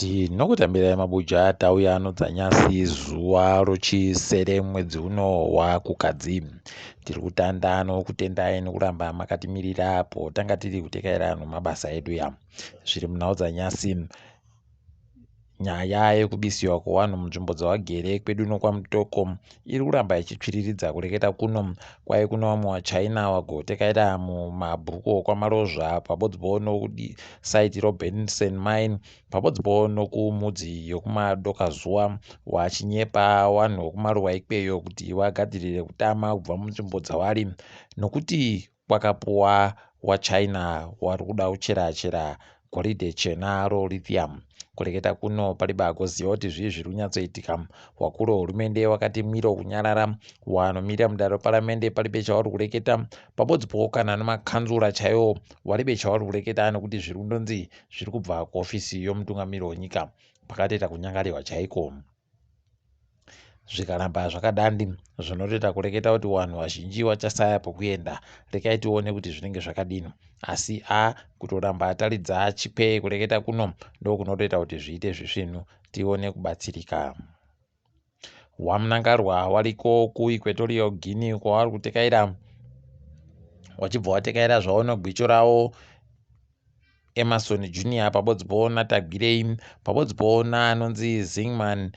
Tinokutambirai mabuja tauya anodzanyasi zuva rochisere mwedzi uno waKukadzi. Tiri kutanda nokutendai nokuramba makatimirira apo tanga tiri kutekaira nomabasa edu ya. Zviri munhau dzanyasi nyaya yekubisiwa kwevanhu munzvimbo dzavagere kwedu nokwaMutoko iri kuramba ichitsviriridza kureketa kuno kwai kune vamwe vachina vagotekaira mumabhuku okwaMarozva pabodzipo nokusaiti roBenson Mine pabodzipo nokumudzi yokumadokazuva wachinyepa vanhu vekumaruwa ikweyo kuti vagadzirire kutama kubva munzvimbo dzavari nokuti kwakapuwa waChina wari kuda kuchera chera goridhe chena rolithium. Kureketa kuno paribe agoziva kuti zvii zviri kunyatsoitika. Wakuru wehurumende wakati mwiro kunyarara, wanomirira mudare reparamende paribe chavari kureketa, pabodzipo kana nemakanzura chaiwo waribe chavari kureketa nekuti zviri kundonzi zviri kubva kuhofisi yomutungamiri wenyika pakatoita kunyangariwa chaiko. Zvikaramba zvakadandi zvinotoita kureketa kuti vanhu vazhinji vachasaya pokuenda. Rekai tione kuti zvinenge zvakadini. Asi a kutoramba taridza chipee kureketa kuno ndokunotoita kuti zviite zvisvinu tione kubatsirika. WaMnangarwa wariko kuEquatorial Guinea kwavari kutekaira wachibva watekaira zvavo negwicho ravo Emerson Junior pabodzipo naTagwirei pabodzipo naanonzi Zingman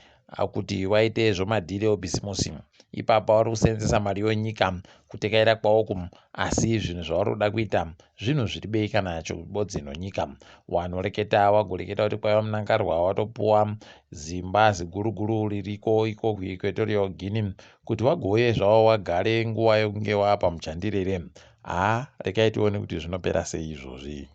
kuti waite zvomadhiri ebhizimusi. Ipapa vari kuseenzesa mari yonyika kutekaira kwavo asi zvinhu zvavari kuda kuita zvinhu zviri bei kana chibodzi nonyika. Wanoreketa wagoreketa kuti kwaiva Mnangarwa watopuwa zimba ziguruguru ririko iko kuEquatorial Guinea kuti wagouye zvavo wagare nguva yokunge wapa muchandirere. Haa rekai tione kuti zvinopera sei izvozvi.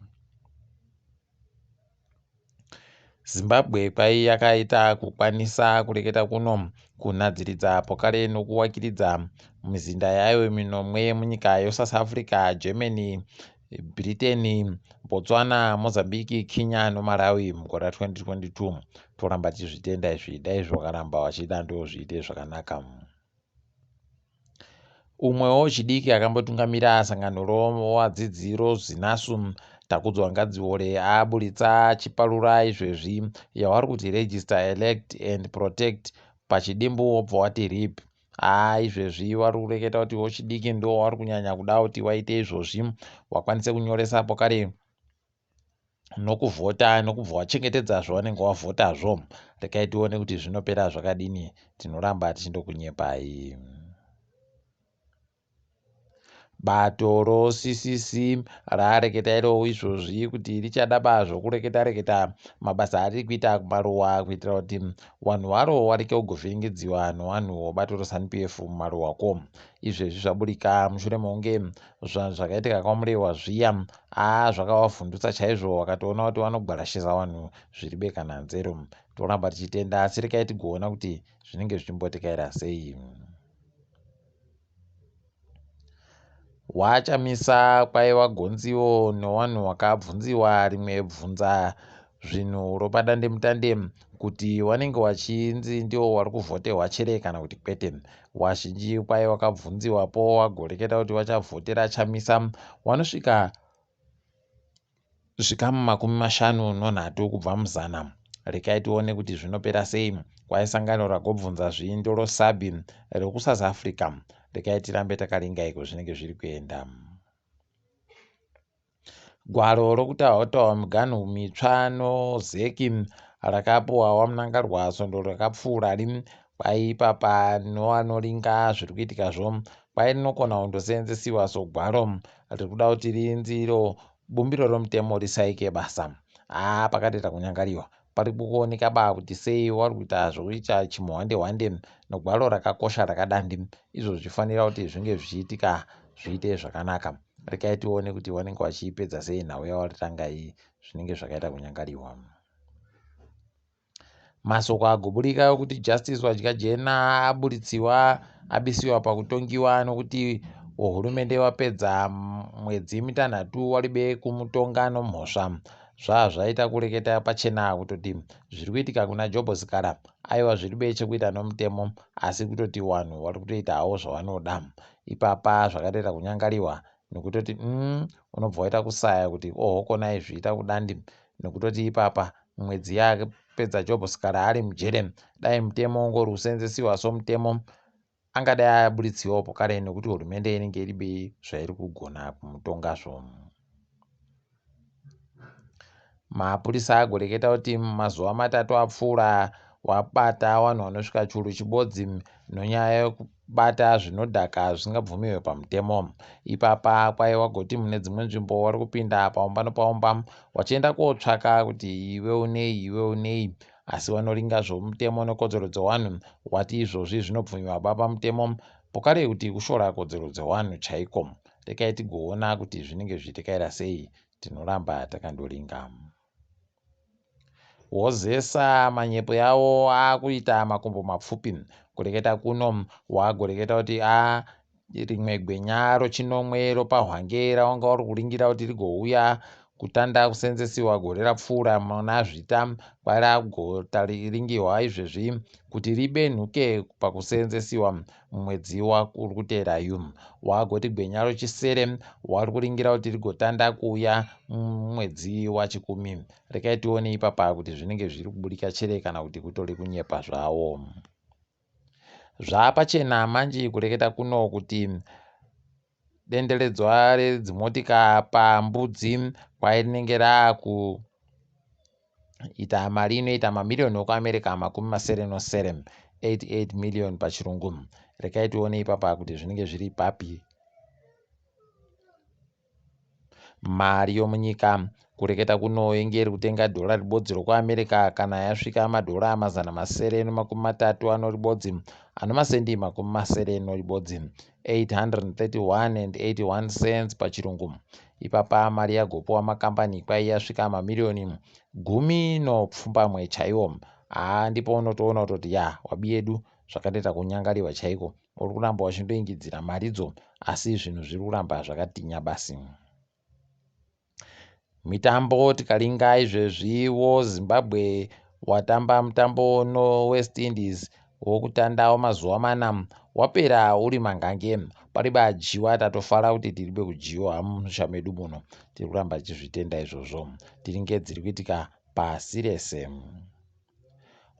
Zimbabwe kwai yakaita kukwanisa kureketa kuno kunadziridza pokare nokuwakiridza mizinda yayo minomwe munyika yoSouth Africa, Germany, Britain, Botswana, Mozambique, Kenya noMalawi mugore ra2022. Toramba tichizvitenda izvi dai zvakaramba vachida ndozviite zvakanaka. Umwewo wechidiki akambotungamira sangano revadzidzi roZinasu, Takudzwa Ngadziore, aburitsa chiparura izvezvi yavari kuti Register, Elect and Protect pachidimbu wobva wati RIP. Haa izvezvi vari kureketa kuti wechidiki ndo wari kunyanya kuda kuti waite izvozvi wakwanise kunyoresa pokare nokuvhota nokubva wachengetedza zvawanenge wavhotazvo. Rekai tione kuti zvinopera zvakadini. Tinoramba tichindokunyepai. Bato roCCC rareketa iro izvozvi kuti richada zvokureketa reketa mabasa ariri kuita kumaruwa kuitira kuti vanhu varo vareke kugovhiringidziwa nevanhu vebato reZanu PF mumaruwako. Izvezvi zvaburika mushure mekunge zvakaitika kwaMurewa zviya aa zvakavavhundutsa chaizvo vakatoona kuti vanogwarashisa vanhu zviri beka nanzero. Toramba tichitenda asi rekai tigoona kuti zvinenge zvichimbotekaira sei. WaChamisa kwaiva gonziwo newanhu wakabvunziwa rimwe bvunza zvinhu ropadandemutande kuti wanenge wachinzi ndiwo wari kuvhotehwa chere kana kuti kwete. Wazhinji kwai wakabvunziwapo wagoreketa kuti wachavhotera Chamisa wanosvika zvikamu 53 kubva muzana. Rekai tione kuti zvinopera sei. Kwai sangano ragobvunza zviindoro Sabi rekuSouth Africa. Rekai tirambe takaringa iko zvinenge zviri kuenda. Gwaro rokutaura miganhu mitsva noZEC rakapuwa VaMnangagwa svondo rakapfuurari kwai ipapa nevanoringa zviri kuitikazvo kwai rinokona kundoseenzesiwa sogwaro riri kuda kuti rinzi iro bumbiro romutemo risaike basa. Haa pakatoita kunyangariwa pari kuoneka ba kuti sei wari kuita zvokuita chimuhwande hwande nogwaro rakakosha rakadandi izvo zvichifanira kuti zvinge zvichiitika zviite zvakanaka. Rekai tione kuti vanenge vachiipedza sei nhau yavatanga iyi zvinenge zvakaita kunyangariwa. Masoko agoburika ekuti Justice Wadyajena aburitsiwa abisiwa pakutongiwa nokuti hurumende wapedza mwedzi mitanhatu waribe kumutonga nomhosva. Zvazvaita kureketa pachena kutoti zviri kuitika kuna Jobho Sikhala aiwa zviri be chekuita nomutemo asi kutoti wanhu wari kutoita hawo zvawanoda. Ipapa zvakatoita kunyangariwa nokutoti umm unobva waita kusaya kuti oho konai zviita kudandi nokutoti ipapa mwedzi kupedza Job Sikhala ari mujere. Dai mutemo wanga uri kusenzesiwa somutemo, angadai aburitsiwawo pokare nekuti hurumende inenge iribe zvairi kugona kumutongazvo. Mapurisa agoreketa kuti mumazuva matatu apfuura wabata vanhu vanosvika churu chibodzi nonyaya yekubata zvinodhaka zvisingabvumiwe pamutemo. Ipapa kwai wagoti mune dzimwe nzvimbo wari kupinda paumba nopaumba wachienda kotsvaka kuti iwe unei iwe unei asi vanoringa zvomutemo nekodzero dzevanhu wati izvozvi zvinobvumiwa ba pamutemo pokare kuti kushora kodzero dzevanhu chaiko. Rekai tigoona kuti zvinenge zvichitekaira sei tinoramba takandoringa. Wozesa manyepo yawo akuita makumbo mapfupi. Kureketa kuno wagoreketa kuti a rimwe gwenya rochinomwe ropahwange rawanga uri kuringira kuti rigouya kutanda kusenzesiwa gore rapfuura muna Zvita kwaragotaringihwa izvezvi kuti ribenhuke pakusenzesiwa mumwedzi uri kuteera yu. Wagoti gwenya rochisere wari kuringira kuti rigotanda kuuya mumwedzi waChikumi. Rekai tione ipapa kuti zvinenge zviri kuburika chere kana kuti kutori kunyepa zvawo. Zvapachena manji kureketa kuno kuti denderedzwa redzimotika pambudzi kwai rinenge raakuita mari inoita mamiriyoni okuAmerica 67, 88 million pachirungu. Rekai tione ipapa kuti zvinenge zviri papi. Mari yomunyika kureketa kuno inge iri kutenga dhora ribodzi rokuAmerica kana yasvika madhora 630 anoribodzi anomasendi 64 831 and 81 cents pachirungu. Ipapa mari yagopiwa makambani kwai yasvika mamiriyoni 17 chaiwo. Haa ndipo unotoona kutoti ya wabi yedu zvakatoita kunyangariwa chaiko. Uri kuramba uchindoingidzira maridzo asi zvinhu zviri kuramba zvakatinya basi. Mitambo tikaringa izvezviwo Zimbabwe watamba mutambo noWest Indies wokutanda wemazuva mana wapera uri mangange. Paribe adyiwa tatofara kuti tiribe kudyiwa mumusha medu muno. Tiri kuramba tichizvitenda izvozvo. Tiringe dziri kuitika pasi rese.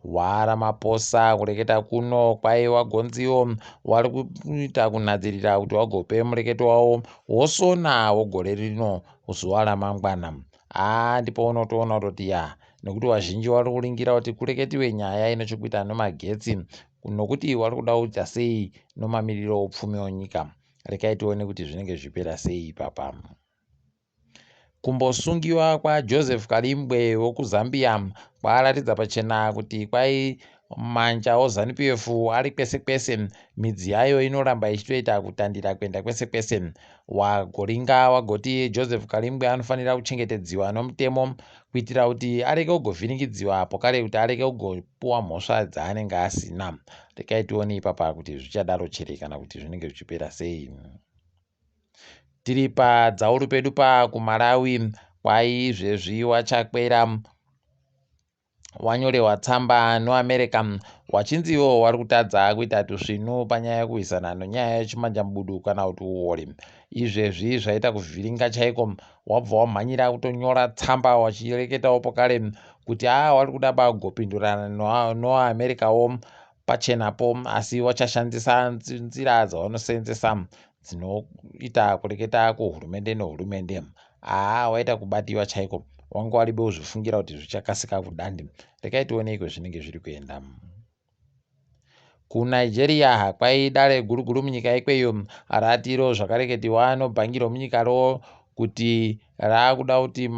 WaRamaphosa kureketa kuno kwai wagonziwo wari kuita kunhadzirira kuti wagope mureketo wawo wosona wogore rino zuva ramangwana. Haa ndipo unotoona kutoti ya nekuti vazhinji vari kuringira kuti kureketiwe nyaya ine chekuita nemagetsi nokuti vari kuda kuita sei nomamiriro oupfumi wenyika. Rekai tione kuti zvinenge zvichipera sei ipapa. Kumbosungiwa kwaJoseph Kalimbwe wekuZambia kwaratidza pachena kuti kwai manja oZanu PF ari kwese kwese, midzi yayo inoramba ichitoita kutandira kuenda kwese kwese. Wagoringa wagoti Joseph Kalimbwe anofanira kuchengetedziwa nomutemo kuitira kuti arege kugovhiringidziwa pokare kuti arege kugopuwa mhosva dzaanenge asina. Rekai tione ipapa kuti zvichadaro chere kana kuti zvinenge zvichipera sei. Tiri padzauru pedu pa kuMalawi kwai izvezvi waChakwera wanyorewa tsamba noAmerica wachinzi iwo wari kutadza kuita tusvinu panyaya yekurwisana nonyaya yechimanjamubudu kana kuti uori. Izvezvi zvaita kuvhiringa chaiko wabva wamhanyira kutonyora tsamba wachireketawo pokare kuti aa wari kuda bagopindurana noAmericawo pachenapo asi wachashandisa nzira dzavanosenzesa dzinoita kureketa kuhurumende nehurumende. Haa waita kubatiwa chaiko wanga waribe kuzvifungira kuti zvichakasika kudandi. Rekai tione iko zvinenge zviri kuenda. KuNigeria kwai dare guru guru munyika ikweyo ratiro zvakareketiwa nobhangi romunyika ro kuti raakuda kuti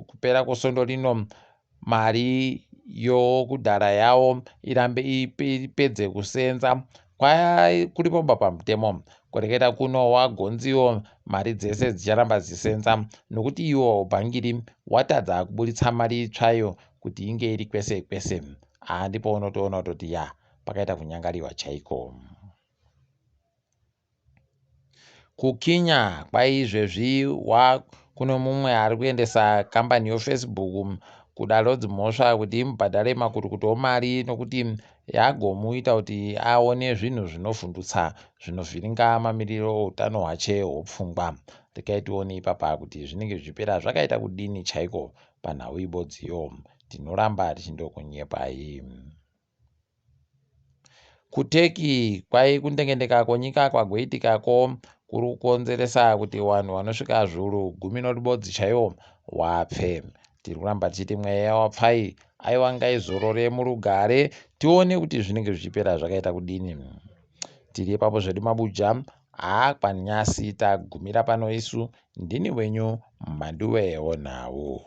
kupera kwesvondo rino mari yokudhara yawo irambe ipedze kusenza kuripo pamutemo kureketa kuno wagonziwo mari dzese dzicharamba dzichisenza nokuti iwo bhangiri watadza kuburitsa mari itsvayo kuti inge iri kwese kwese. Haa ndipo unotoona kutoti ya pakaita kunyangariwa chaiko. KuKenya kwaizvezvi kune mumwe ari kuendesa kambani yoFacebook kudare redzimhosva kuti imubhadhare makurukuto omari nokuti yagomuita kuti aone zvinhu zvinovhundutsa zvinovhiringa mamiriro outano hwache hwopfungwa. Rekai tione ipapa kuti zvinenge zvichipera zvakaita kudini chaiko panhau ibodziyo. Tinoramba tichindokunyepai. KuTurkey kwai kundengendeka kwenyika kwagoitikako kuri kukonzeresa kuti vanhu vanosvika zviuru gumi norubodzi chaiwo wapfe. Tiri kuramba tichiti mweya wapfai aiwa ngaizorore murugare tione kuti zvinenge zvichipera zvakaita kudini. Tiri ipapo zvedu mabuja haa kwanyasi tagumira pano isu ndini wenyu Mhanduwe wonhau.